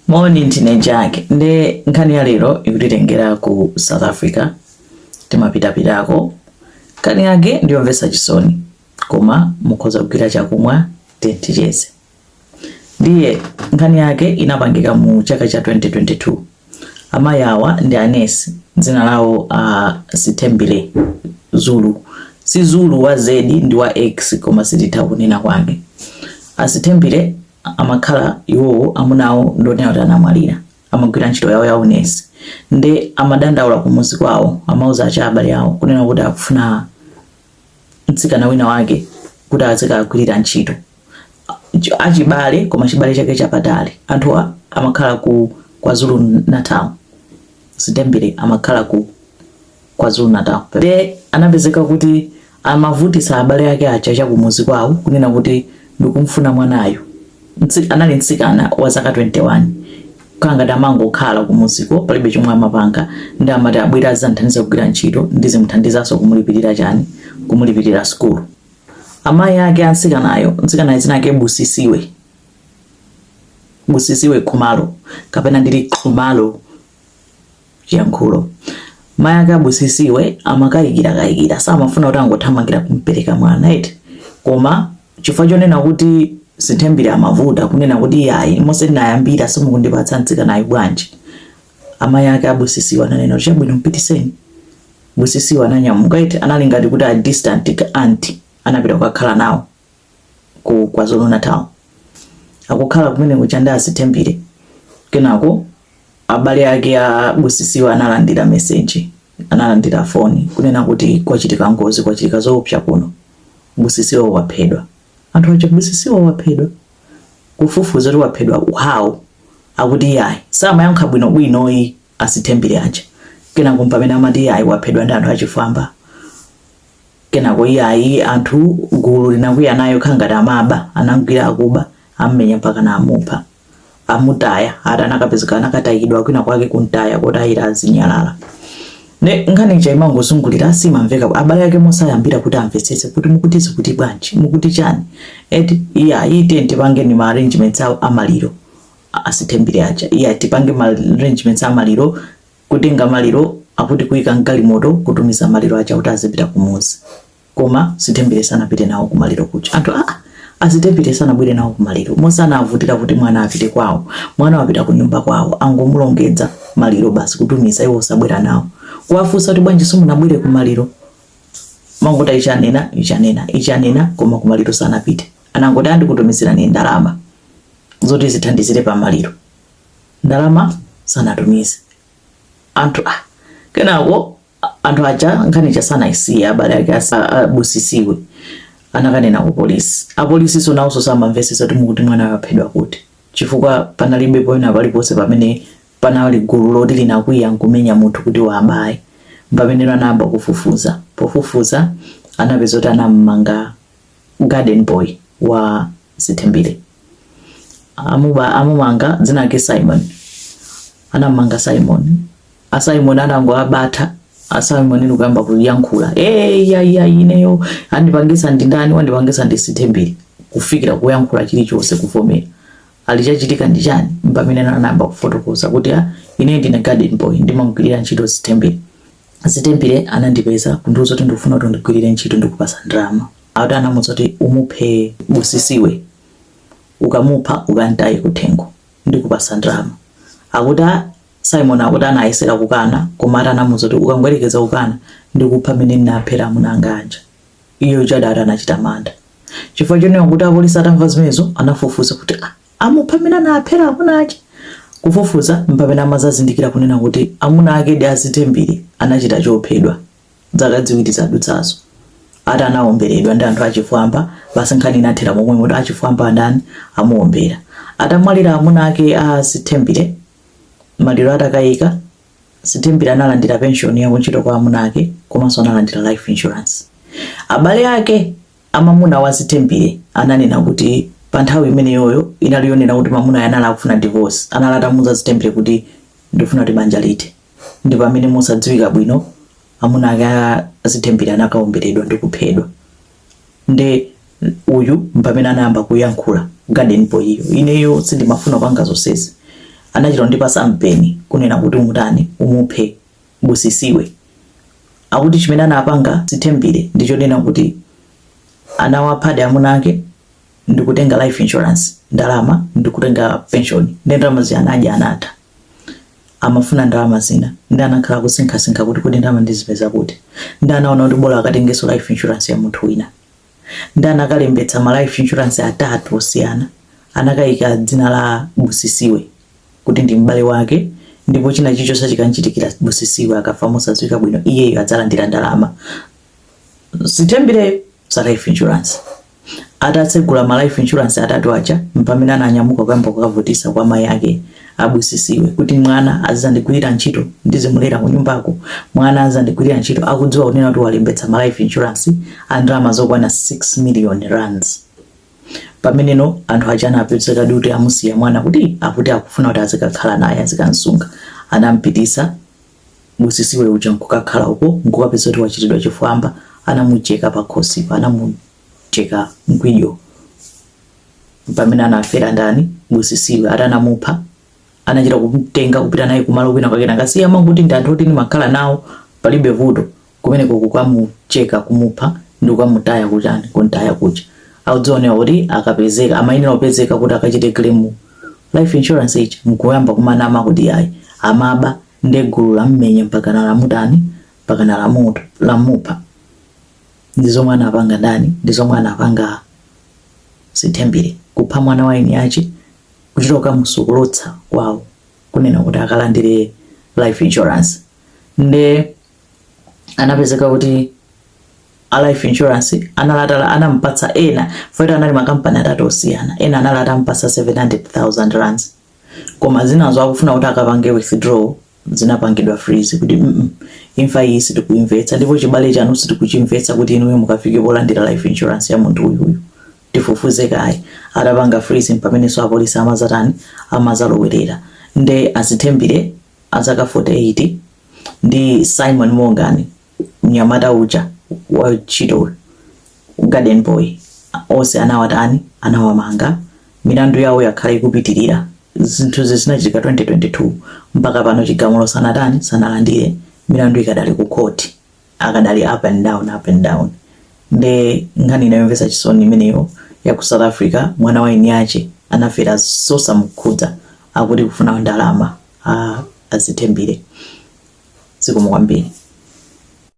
Moni, ndine Jack. Nde nkhani ya lero ikutitengera ku South Africa, timapitapitako. Nkhani yake ndiyomvetsa chisoni, koma mukhoza kugwira chakumwa ticheze. Ndiye nkhani yake inapangika mu chaka cha 2022. Amayi awa ndi anesi, dzina lawo a Sithembile Zulu. Si Zulu wa Z, ndi wa X, koma sititha kunena kwake. A Sithembile amakhala iwowo, amuna awo ndionena kuti anamwalira, amagwira ntchito yawo ya unesi. Nde amadandaula kumuzi kwawo, amauza acha abale awo kunena kuti akufuna mtsikana wina wake kuti azikagwirira ntchito achibale, koma chibale chake chapatali. Anthuwa amakhala ku KwaZulu Natal. Sithembile amakhala ku KwaZulu Natal. Nde anapezeka kuti amavutisa abale ake aja chakumuzi kwawo kunena kuti ndikumfuna mwanayo. Anali mtsikana wa zaka 21, kangati amangokhala kumuziko, palibe chomwe amapanga. Ndi amati abwera azanthandiza kugwira ntchito, ndizimuthandizanso kumulipirira chani, kumulipirira sukulu. Amayi ake amtsikanayo, mtsikanayo dzina ake Busisiwe, Busisiwe Khumalo, kapena ndili Khumalo chiyankhulo. Mayi ake aBusisiwe amakayikira kayikira, samafuna kuti angothamangira kumpereka mwana eti. Koma chifukwa chonena kuti Sithembile amavuta kunena kuti iyayi, monse ndinayambira simukundipatsa mtsikanayo bwanji, amayi ake aBusisiwe ananena kuti chabwino, mpitiseni. Busisiwe ananyamuka eti, anali ngati kuti a distant aunt, anapita kukakhala nawo ku KwaZulu Natal. Akukhala kumene kuja ndi aSithembile, kenako abale ake a Busisiwe analandira message, analandira foni kunena kuti kwachitika ngozi, kwachitika zoopsa kuno, Busisiwe waphedwa. Anthu aja, Busisiwe waphedwa? Kufufuza kuti waphedwa how, akuti iyayi, samayankha bwinobwinoyi aSithembile aja. Kenako pamene amati iyayi, waphedwa ndi anthu achifwamba. Kenako iyayi, anthu gulu linakwiya nayo, khala ngati amaba, anamgwira akuba, ammenya mpaka namupha, amutaya. Ati anakapezeka anakatayidwa kwina kwake kuntaya kotayira azinyalala. Ne nkhani ija imangozungulira, simamveka. Abale ake mosayambira kuti amvetsetse kuti mukutizi kuti bwanji, mukuti chani eti. Iyayi, tiye tipange ni ma arrangements awo amaliro. ASithembile aja, iya, tipange ma arrangements amaliro, kutenga maliro, akuti kuyika mgalimoto, kutumiza maliro aja kuti azipita kumuzi. Koma Sithembile sanapite nawo kumaliro kuja. Anthu aSithembile sanabwere nawo kumaliro mosanavutira kuti mwana apite kwawo. Mwana wapita ku nyumba kwawo, angomulongedza maliro basi, kutumiza, iwo usabwera nawo. Kuwafunsa kuti bwanji simunabwere kumaliro, mangoti ichanena, ichanena, ichanena, koma kumaliro sanapite. Anangoti andikutumizirani ndalama zoti zithandizire pamaliro, ndalama sanatumize. Anthu kenako anthu aja nkhani ija sanayisiye. Abale ake aBusisiwe anakanena ku polisi. Apolisiso nawonso samamvetsetsa kuti mukuti mwana waphedwa kuti, chifukwa panalibe pena paliponse pamene panali gulu loti linakwiya nkumenya munthu kuti wabaye. Pamene anayamba kufufuza, pofufuza anapeza kuti anammanga garden boy wa Sithembile. Amuba, amumanga, dzina lake Simon. Anamanga Simon. A Simon anango abatha a Simon ndikuyamba kuyankhula, "Hey, ya ya, ineyo andipangisa ndi ndani? Wandipangisa ndi Sithembile." Kufikira kuyankhula chilichonse, kuvomera ali chachitika ndi chani. Mpamene anayamba kufotokoza kuti, "Ah, ine ndine garden boy, ndimamugwirira ntchito Sithembile. Sithembile anandipeza kundiuza kuti ndikufuna kuti undigwirire ntchito, ndikupasa ndalama." Akuti anamuwuza kuti umuphe Busisiwe, ukamupha ukantaye kuthengo, ndikupasa ndalama. Akuti Simon akuti anayesera kukana, koma ati anamuwuza kuti ukangoyerekeza kukana, ndikupha mmene ndinaphera amuna anga aja. Iyo chadati anachita mantha chifukwa chonena kuti apolisi atamva zimenezo anafufuza kuti amupha mmene anaphera amuna aja. Kufufuza mpamene amazazindikira kunena kuti amuna ake di aSithembile anachita chophedwa zaka 2 zadutsazo. Ati anawomberedwa ndi anthu achifwamba basi, nkhani inathera momwe kuti achifwamba andani amuwombera. Atamwalira amuna ake a Sithembile, maliro atakayika, Sithembile analandira pension ya kuntchito kwa amuna ake, komanso analandira life insurance. Abale ake amamuna wa Sithembile ananena kuti pa nthawi imeneyoyo inali yonena kuti mamuna anali akufuna divorce, anali atamuuza Sithembile kuti ndifuna kuti banja lithe. Ndi pamene mosadziwika bwino amuna ake a Sithembile anakawomberedwa ndi kuphedwa. Nde uyu mpamene anayamba kuyankhula garden boy iyo, "Ineyo sindimafuna kupanga zonsezi." Anachita kundipasa mpeni kunena kuti umutani, umuphe Busisiwe. Akuti chimene anapanga Sithembile ndichonena kuti anawaphadi amuna ake ndikutenga life insurance ndalama, ndikutenga pension, ndi ndalama zija anadya, anatha. Amafuna ndalama zina, ndi anakhala kusinkhasinkha kuti kodi ndalama ndizipeza kuti? Ndi anaona kuti bola akatengenso life insurance ya munthu wina. Ndi anakalembetsa ma life insurance atatu osiyana. Anakayika dzina la Busisiwe kuti ndi m'bale wake, ndipo china chilichonse chikanchitikira Busisiwe akafa mosadziwika bwino, iyeyo adzalandira ndalama Sithembileyo za life insurance. Atatsegula ma life insurance atatu aja, mpamene ananyamuka kuyamba kukavutisa kwa mayi ake a Busisiwe kuti mwana azizandigwirira ntchito, ndizimulera kunyumbako, mwana azizandigwirira ntchito, akudziwa kunena kuti walembetsa ma life insurance a ndalama zokwana 6 million rands. Pameneno anthu aja anapezeka kuti amusiya mwana kuti akuti akufuna kuti azikakhala naye, azikamsunga. Anampitisa Busisiwe uja nkukakhala uko, nkukapeza kuti wachitidwa chifwamba. Anamucheka pakhosipa, anamucheka mkwijo, pamene anafera ndani? Busisiwe. Ati anamupha, anachita kumtenga kupita naye kumalo kwina kwake, ngasiya manguti ndi anthu oti ndimakhala nawo, palibe vuto, kumeneko kukamucheka, kumupha ndi kukamutaya kuchani, kuntaya kuja. Akudzionera kuti akapezeka, amayenera kupezeka kuti akachite claim life insurance ija, nkuyamba kumanama kuti ayi, amaba, ndi gulu lammenya mpaka lamutani, mpaka lamupha. Ndi zomwe anapanga ndani? Ndi zomwe anapanga Sithembile, kupha mwana wa eni ache, kuchita kukamusokolotsa kwawo kunena kuti akalandire life insurance. Nde anapezeka kuti a life insurance analatala anampatsa ena faita, anali makampani atatu osiyana. Ena analata ampatsa 700,000 rands, koma zinazo akufuna kuti akapange withdraw, zinapangidwa freeze kuti imfa iyi sitikuimvetsa, ndipo chibale chanu sitikuchimvetsa kuti inuyo mukafike polandira life insurance ya munthu uyuyu, tifufuze kaye. Atapanga freeze, pamenenso apolisi amazatani, amazalowerera. Nde a Sithembile azaka 48 ndi Simon Morgan, mnyamata uja wa ntchito, garden boy, onse anawatani, anawamanga. Milandu yawo yakhala ikupitirira. Zinthuzi zinachitika 2022, mpaka pano chigamulo sanatani, sanalandire. Milandu ikadali ku court, akadali up and down, up and down. Nde nkhani inayomvetsa chisoni imeneyo ya ku South Africa. Mwana wa eni ache anafera zosamukhudza, akuti kufuna ndalama a Sithembile. Zikomo kwambiri.